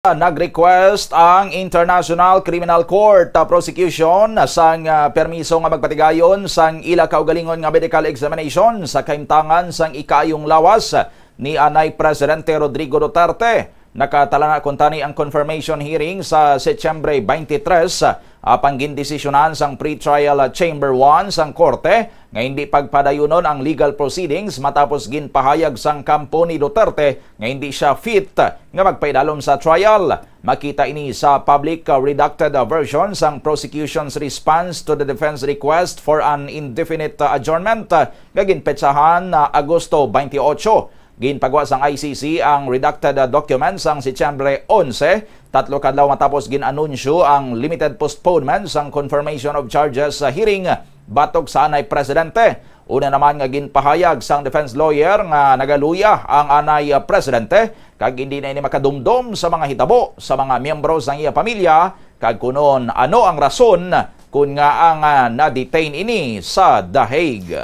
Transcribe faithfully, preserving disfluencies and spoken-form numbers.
Nag-request ang International Criminal Court, ah, prosecution sang, ah, permiso nga magpatigayon sang ila kaugalingon nga medical examination sa kahimtangan sang ikaayong lawas ni anay Presidente Rodrigo Duterte. Nakatalana kuntani ang confirmation hearing sa Setyembre twenty-three, apang gindesisyonan sang pretrial chamber one sang korte nga hindi pagpadayunon ang legal proceedings matapos ginpahayag sang kampo ni Duterte nga hindi siya fit nga magpaidalom sa trial. Makita ini sa public, uh, redacted, uh, version sang prosecution's response to the defense request for an indefinite, uh, adjournment, uh, nga ginpetsahan, uh, Agosto twenty-eight. Ginpagwa sang I C C ang redacted, uh, documents sang Setyembre onse, tatlo ka adlaw matapos gin-anunsyo ang limited postponement sang confirmation of charges sa hearing batok sa anay presidente. Una naman nga ginpahayag sang defense lawyer nga nagaluya ang anay, ah, presidente kag hindi na ini makadumdom sa mga hitabo sa mga miyembro sang iya pamilya kag kunon ano ang rason kon ngaa nga na-detain ini sa The Hague.